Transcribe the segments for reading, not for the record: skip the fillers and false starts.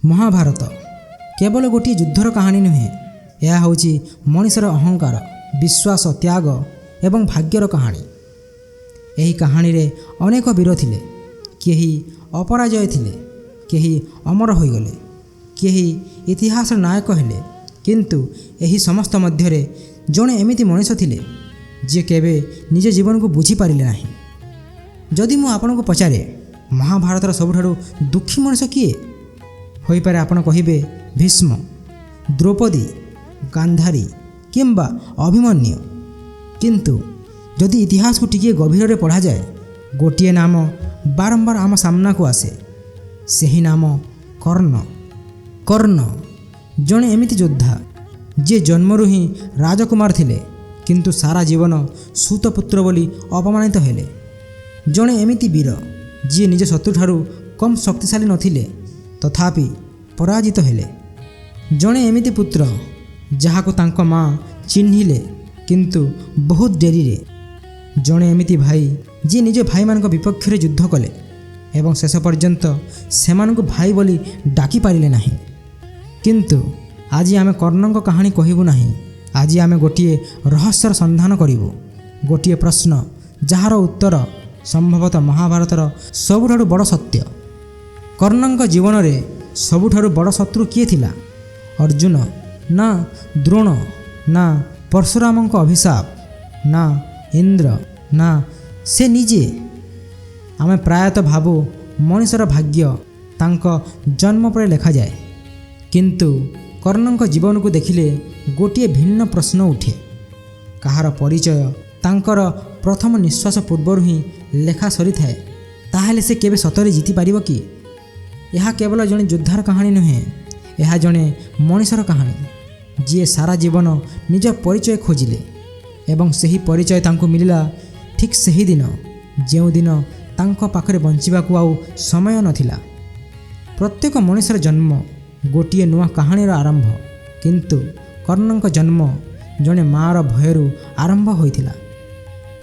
ମହାଭାରତ କେବଳ ଗୋଟିଏ ଯୁଦ୍ଧର କାହାଣୀ ନୁହେଁ, ଏହା ହେଉଛି ମଣିଷର ଅହଙ୍କାର, ବିଶ୍ୱାସ, ତ୍ୟାଗ ଏବଂ ଭାଗ୍ୟର କାହାଣୀ। ଏହି କାହାଣୀରେ ଅନେକ ବୀର ଥିଲେ। କେହି ଅପରାଜୟ ଥିଲେ, କେହି ଅମର ହୋଇଗଲେ, କେହି ଇତିହାସର ନାୟକ ହେଲେ। କିନ୍ତୁ ଏହି ସମସ୍ତ ମଧ୍ୟରେ ଜଣେ ଏମିତି ମଣିଷ ଥିଲେ, ଯିଏ କେବେ ନିଜ ଜୀବନକୁ ବୁଝିପାରିଲେ ନାହିଁ। ଯଦି ମୁଁ ଆପଣଙ୍କୁ ପଚାରେ, ମହାଭାରତର ସବୁଠାରୁ ଦୁଃଖୀ ମଣିଷ କିଏ? ହୋଇପାରେ ଆପଣ କହିବେ ଭୀଷ୍ମ, ଦ୍ରୌପଦୀ, ଗାନ୍ଧାରୀ କିମ୍ବା ଅଭିମନ୍ୟୁ। କିନ୍ତୁ ଯଦି ଇତିହାସକୁ ଟିକିଏ ଗଭୀରରେ ପଢ଼ାଯାଏ, ଗୋଟିଏ ନାମ ବାରମ୍ବାର ଆମ ସାମ୍ନାକୁ ଆସେ। ସେହି ନାମ କର୍ଣ୍ଣ। କର୍ଣ୍ଣ ଜଣେ ଏମିତି ଯୋଦ୍ଧା, ଯିଏ ଜନ୍ମରୁ ହିଁ ରାଜକୁମାର ଥିଲେ, କିନ୍ତୁ ସାରା ଜୀବନ ସୂତପୁତ୍ର ବୋଲି ଅପମାନିତ ହେଲେ। ଜଣେ ଏମିତି ବୀର, ଯିଏ ନିଜ ଶତ୍ରୁଠାରୁ କମ୍ ଶକ୍ତିଶାଳୀ ନଥିଲେ, ତଥାପି ପରାଜିତ ହେଲେ। ଜଣେ ଏମିତି ପୁତ୍ର, ଯାହାକୁ ତାଙ୍କ ମା ଚିହ୍ନିଲେ, କିନ୍ତୁ ବହୁତ ଡେରିରେ। ଜଣେ ଏମିତି ଭାଇ, ଯିଏ ନିଜ ଭାଇମାନଙ୍କ ବିପକ୍ଷରେ ଯୁଦ୍ଧ କଲେ ଏବଂ ଶେଷ ପର୍ଯ୍ୟନ୍ତ ସେମାନଙ୍କୁ ଭାଇ ବୋଲି ଡାକିପାରିଲେ ନାହିଁ। କିନ୍ତୁ ଆଜି ଆମେ କର୍ଣ୍ଣଙ୍କ କାହାଣୀ କହିବୁ ନାହିଁ। ଆଜି ଆମେ ଗୋଟିଏ ରହସ୍ୟର ସନ୍ଧାନ କରିବୁ, ଗୋଟିଏ ପ୍ରଶ୍ନ, ଯାହାର ଉତ୍ତର ସମ୍ଭବତଃ ମହାଭାରତର ସବୁଠାରୁ ବଡ଼ ସତ୍ୟ। କର୍ଣ୍ଣଙ୍କ ଜୀବନରେ ସବୁଠାରୁ ବଡ଼ ଶତ୍ରୁ କିଏ ଥିଲା? ଅର୍ଜୁନ, ନା ଦ୍ରୋଣ, ନା ପରଶୁରାମଙ୍କ ଅଭିଶାପ, ନା ଇନ୍ଦ୍ର, ନା ସେ ନିଜେ? ଆମେ ପ୍ରାୟତଃ ଭାବୁ ମଣିଷର ଭାଗ୍ୟ ତାଙ୍କ ଜନ୍ମ ପରେ ଲେଖାଯାଏ। କିନ୍ତୁ କର୍ଣ୍ଣଙ୍କ ଜୀବନକୁ ଦେଖିଲେ ଗୋଟିଏ ଭିନ୍ନ ପ୍ରଶ୍ନ ଉଠେ। କାହାର ପରିଚୟ ତାଙ୍କର ପ୍ରଥମ ନିଶ୍ୱାସ ପୂର୍ବରୁ ହିଁ ଲେଖା ସରିଥାଏ, ତାହେଲେ ସେ କେବେ ସତରେ ଜିତିପାରିବ କି? ଏହା କେବଳ ଜଣେ ଯୋଦ୍ଧାର କାହାଣୀ ନୁହେଁ, ଏହା ଜଣେ ମଣିଷର କାହାଣୀ, ଯିଏ ସାରା ଜୀବନ ନିଜ ପରିଚୟ ଖୋଜିଲେ ଏବଂ ସେହି ପରିଚୟ ତାଙ୍କୁ ମିଳିଲା ଠିକ୍ ସେହି ଦିନ, ଯେଉଁଦିନ ତାଙ୍କ ପାଖରେ ବଞ୍ଚିବାକୁ ଆଉ ସମୟ ନଥିଲା। ପ୍ରତ୍ୟେକ ମଣିଷର ଜନ୍ମ ଗୋଟିଏ ନୂଆ କାହାଣୀର ଆରମ୍ଭ। କିନ୍ତୁ କର୍ଣ୍ଣଙ୍କ ଜନ୍ମ ଜଣେ ମାଆର ଭୟରୁ ଆରମ୍ଭ ହୋଇଥିଲା।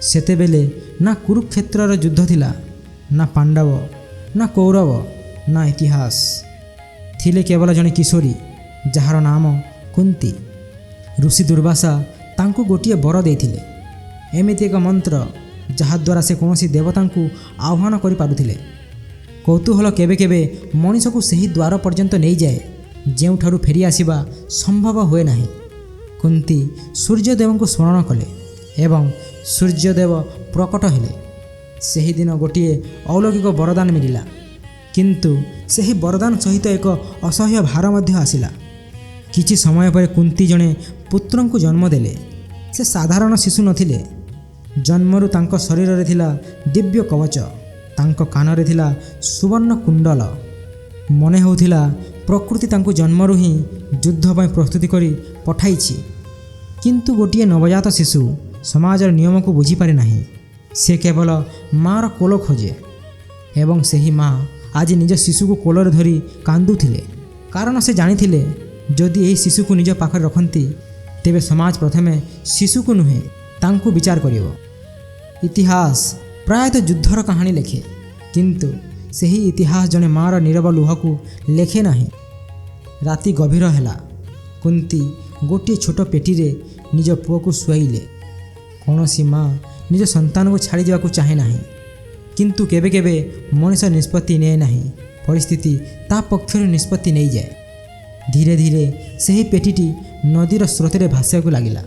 ସେତେବେଳେ ନା କୁରୁକ୍ଷେତ୍ରର ଯୁଦ୍ଧ ଥିଲା, ନା ପାଣ୍ଡବ, ନା କୌରବ, ନା ଇତିହାସ। ଥିଲେ କେବଳ ଜଣେ କିଶୋରୀ, ଯାହାର ନାମ କୁନ୍ତି। ଋଷି ଦୁର୍ବାସା ତାଙ୍କୁ ଗୋଟିଏ ବର ଦେଇଥିଲେ, ଏମିତି ଏକ ମନ୍ତ୍ର, ଯାହାଦ୍ୱାରା ସେ କୌଣସି ଦେବତାଙ୍କୁ ଆହ୍ୱାନ କରିପାରୁଥିଲେ। କୌତୂହଳ କେବେ କେବେ ମଣିଷକୁ ସେହି ଦ୍ୱାର ପର୍ଯ୍ୟନ୍ତ ନେଇଯାଏ, ଯେଉଁଠାରୁ ଫେରିଆସିବା ସମ୍ଭବ ହୁଏ ନାହିଁ। କୁନ୍ତି ସୂର୍ଯ୍ୟଦେବଙ୍କୁ ସ୍ମରଣ କଲେ ଏବଂ ସୂର୍ଯ୍ୟଦେବ ପ୍ରକଟ ହେଲେ। ସେହିଦିନ ଗୋଟିଏ ଅଲୌକିକ ବରଦାନ ମିଳିଲା। କିନ୍ତୁ ସେହି ବରଦାନ ସହିତ ଏକ ଅସହ୍ୟ ଭାର ମଧ୍ୟ ଆସିଲା। କିଛି ସମୟ ପରେ କୁନ୍ତି ଜଣେ ପୁତ୍ରଙ୍କୁ ଜନ୍ମ ଦେଲେ। ସେ ସାଧାରଣ ଶିଶୁ ନଥିଲେ। ଜନ୍ମରୁ ତାଙ୍କ ଶରୀରରେ ଥିଲା ଦିବ୍ୟ କବଚ, ତାଙ୍କ କାନରେ ଥିଲା ସୁବର୍ଣ୍ଣ କୁଣ୍ଡଳ। ମନେ ହେଉଥିଲା ପ୍ରକୃତି ତାଙ୍କୁ ଜନ୍ମରୁ ହିଁ ଯୁଦ୍ଧ ପାଇଁ ପ୍ରସ୍ତୁତି କରି ପଠାଇଛି। କିନ୍ତୁ ଗୋଟିଏ ନବଜାତ ଶିଶୁ ସମାଜର ନିୟମକୁ ବୁଝିପାରେ ନାହିଁ। ସେ କେବଳ ମାଆର କୋଳ ଖୋଜେ ଏବଂ ସେହି ମା ଆଜି ନିଜ ଶିଶୁକୁ କୋଳରେ ଧରି କାନ୍ଦୁଥିଲେ, କାରଣ ସେ ଜାଣିଥିଲେ, ଯଦି ଏହି ଶିଶୁକୁ ନିଜ ପାଖରେ ରଖନ୍ତି, ତେବେ ସମାଜ ପ୍ରଥମେ ଶିଶୁକୁ ନୁହେଁ, ତାଙ୍କୁ ବିଚାର କରିବ। ଇତିହାସ ପ୍ରାୟତଃ ଯୁଦ୍ଧର କାହାଣୀ ଲେଖେ, କିନ୍ତୁ ସେହି ଇତିହାସ ଜଣେ ମାଆର ନୀରବ ଲୁହକୁ ଲେଖେ ନାହିଁ। ରାତି ଗଭୀର ହେଲା। କୁନ୍ତି ଗୋଟିଏ ଛୋଟ ପେଟିରେ ନିଜ ପୁଅକୁ ଶୁଆଇଲେ। କୌଣସି ମା ନିଜ ସନ୍ତାନକୁ ଛାଡ଼ିଯିବାକୁ ଚାହେଁ ନାହିଁ। କିନ୍ତୁ କେବେ କେବେ ମଣିଷ ନିଷ୍ପତ୍ତି ନିଏ ନାହିଁ, ପରିସ୍ଥିତି ତା ପକ୍ଷରୁ ନିଷ୍ପତ୍ତି ନେଇଯାଏ। ଧୀରେ ଧୀରେ ସେହି ପେଟିଟି ନଦୀର ସ୍ରୋତରେ ଭାସିବାକୁ ଲାଗିଲା।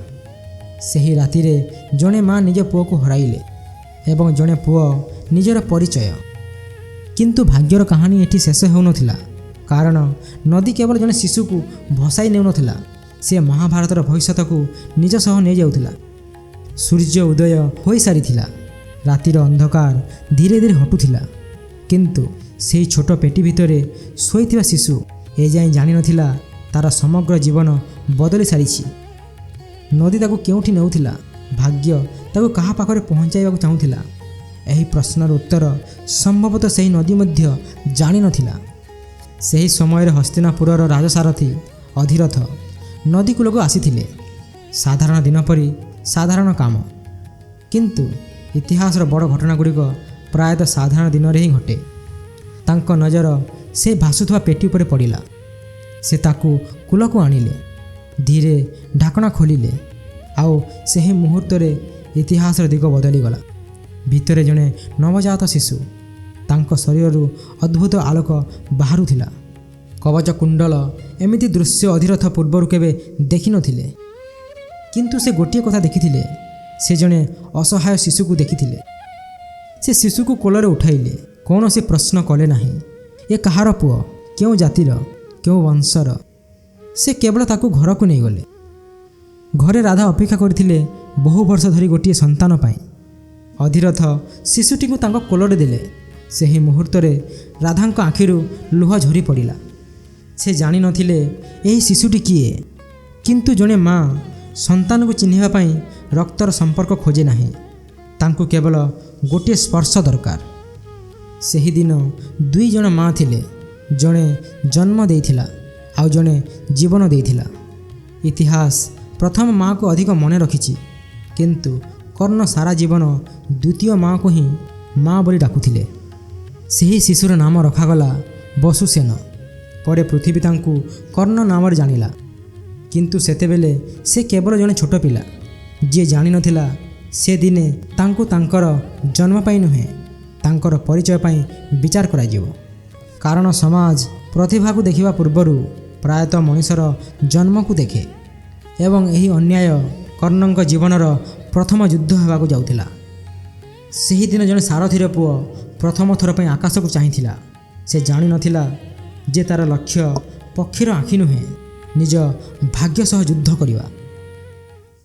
ସେହି ରାତିରେ ଜଣେ ମା ନିଜ ପୁଅକୁ ହରାଇଲେ ଏବଂ ଜଣେ ପୁଅ ନିଜର ପରିଚୟ। କିନ୍ତୁ ଭାଗ୍ୟର କାହାଣୀ ଏଠି ଶେଷ ହେଉନଥିଲା, କାରଣ ନଦୀ କେବଳ ଜଣେ ଶିଶୁକୁ ଭସାଇ ନେଉନଥିଲା, ସେ ମହାଭାରତର ଭବିଷ୍ୟତକୁ ନିଜ ସହ ନେଇଯାଉଥିଲା। ସୂର୍ଯ୍ୟ ଉଦୟ ହୋଇସାରିଥିଲା। ରାତିର ଅନ୍ଧକାର ଧୀରେ ଧୀରେ ହଟୁଥିଲା। କିନ୍ତୁ ସେହି ଛୋଟ ପେଟି ଭିତରେ ଶୋଇଥିବା ଶିଶୁ ଏଯାଏଁ ଜାଣିନଥିଲା ତା'ର ସମଗ୍ର ଜୀବନ ବଦଳି ସାରିଛି। ନଦୀ ତାକୁ କେଉଁଠି ନେଉଥିଲା? ଭାଗ୍ୟ ତାକୁ କାହା ପାଖରେ ପହଞ୍ଚାଇବାକୁ ଚାହୁଁଥିଲା? ଏହି ପ୍ରଶ୍ନର ଉତ୍ତର ସମ୍ଭବତଃ ସେହି ନଦୀ ମଧ୍ୟ ଜାଣିନଥିଲା। ସେହି ସମୟରେ ହସ୍ତିନାପୁରର ରାଜସାରଥୀ ଅଧିରଥ ନଦୀ କୂଳକୁ ଆସିଥିଲେ। ସାଧାରଣ ଦିନ ପରି ସାଧାରଣ କାମ। କିନ୍ତୁ ଇତିହାସର ବଡ଼ ଘଟଣାଗୁଡ଼ିକ ପ୍ରାୟତଃ ସାଧାରଣ ଦିନରେ ହିଁ ଘଟେ। ତାଙ୍କ ନଜର ସେ ଭାସୁଥିବା ପେଟି ଉପରେ ପଡ଼ିଲା। ସେ ତାକୁ କୂଲକୁ ଆଣିଲେ, ଧୀରେ ଢାକଣା ଖୋଲିଲେ, ଆଉ ସେହି ମୁହୂର୍ତ୍ତରେ ଇତିହାସର ଦିଗ ବଦଳିଗଲା। ଭିତରେ ଜଣେ ନବଜାତ ଶିଶୁ, ତାଙ୍କ ଶରୀରରୁ ଅଦ୍ଭୁତ ଆଲୋକ ବାହାରୁଥିଲା। କବଚ, କୁଣ୍ଡଳ, ଏମିତି ଦୃଶ୍ୟ ଅଧିରଥ ପୂର୍ବରୁ କେବେ ଦେଖିନଥିଲେ। କିନ୍ତୁ ସେ ଗୋଟିଏ କଥା ଦେଖିଥିଲେ, ସେ ଜଣେ ଅସହାୟ ଶିଶୁକୁ ଦେଖିଥିଲେ। ସେ ଶିଶୁକୁ କୋଲରେ ଉଠାଇଲେ, କୌଣସି ପ୍ରଶ୍ନ କଲେ ନାହିଁ, ଏ କାହାର ପୁଅ, କେଉଁ ଜାତିର, କେଉଁ ବଂଶର। ସେ କେବଳ ତାକୁ ଘରକୁ ନେଇଗଲେ। ଘରେ ରାଧା ଅପେକ୍ଷା କରିଥିଲେ ବହୁ ବର୍ଷ ଧରି ଗୋଟିଏ ସନ୍ତାନ ପାଇଁ। ଅଧିରଥ ଶିଶୁଟିକୁ ତାଙ୍କ କୋଲରେ ଦେଲେ। ସେହି ମୁହୂର୍ତ୍ତରେ ରାଧାଙ୍କ ଆଖିରୁ ଲୁହ ଝରି ପଡ଼ିଲା। ସେ ଜାଣିନଥିଲେ ଏହି ଶିଶୁଟି କିଏ, କିନ୍ତୁ ଜଣେ ମା ସନ୍ତାନକୁ ଚିହ୍ନିବା ପାଇଁ ରକ୍ତର ସମ୍ପର୍କ ଖୋଜେ ନାହିଁ, ତାଙ୍କୁ କେବଳ ଗୋଟିଏ ସ୍ପର୍ଶ ଦରକାର। ସେହିଦିନ ଦୁଇ ଜଣ ମା ଥିଲେ, ଜଣେ ଜନ୍ମ ଦେଇଥିଲା ଆଉ ଜଣେ ଜୀବନ ଦେଇଥିଲା। ଇତିହାସ ପ୍ରଥମ ମାଆକୁ ଅଧିକ ମନେ ରଖିଛି, କିନ୍ତୁ କର୍ଣ୍ଣ ସାରା ଜୀବନ ଦ୍ୱିତୀୟ ମାଆକୁ ହିଁ ମା ବୋଲି ଡାକୁଥିଲେ। ସେହି ଶିଶୁର ନାମ ରଖାଗଲା ବସୁସେନ। ପରେ ପୃଥିବୀ ତାଙ୍କୁ କର୍ଣ୍ଣ ନାମରେ ଜାଣିଲା। କିନ୍ତୁ ସେତେବେଳେ ସେ କେବଳ ଜଣେ ଛୋଟ ପିଲା, ଯିଏ ଜାଣିନଥିଲା ସେ ଦିନେ ତାଙ୍କୁ ତାଙ୍କର ଜନ୍ମ ପାଇଁ ନୁହେଁ, ତାଙ୍କର ପରିଚୟ ପାଇଁ ବିଚାର କରାଯିବ। କାରଣ ସମାଜ ପ୍ରତିଭାକୁ ଦେଖିବା ପୂର୍ବରୁ ପ୍ରାୟତଃ ମଣିଷର ଜନ୍ମକୁ ଦେଖେ, ଏବଂ ଏହି ଅନ୍ୟାୟ କର୍ଣ୍ଣଙ୍କ ଜୀବନର ପ୍ରଥମ ଯୁଦ୍ଧ ହେବାକୁ ଯାଉଥିଲା। ସେହିଦିନ ଜଣେ ସାରଥୀର ପୁଅ ପ୍ରଥମ ଥର ପାଇଁ ଆକାଶକୁ ଚାହିଁଥିଲା। ସେ ଜାଣିନଥିଲା ଯେ ତା'ର ଲକ୍ଷ୍ୟ ପକ୍ଷୀର ଆଖି ନୁହେଁ, ନିଜ ଭାଗ୍ୟ ସହ ଯୁଦ୍ଧ କରିବା।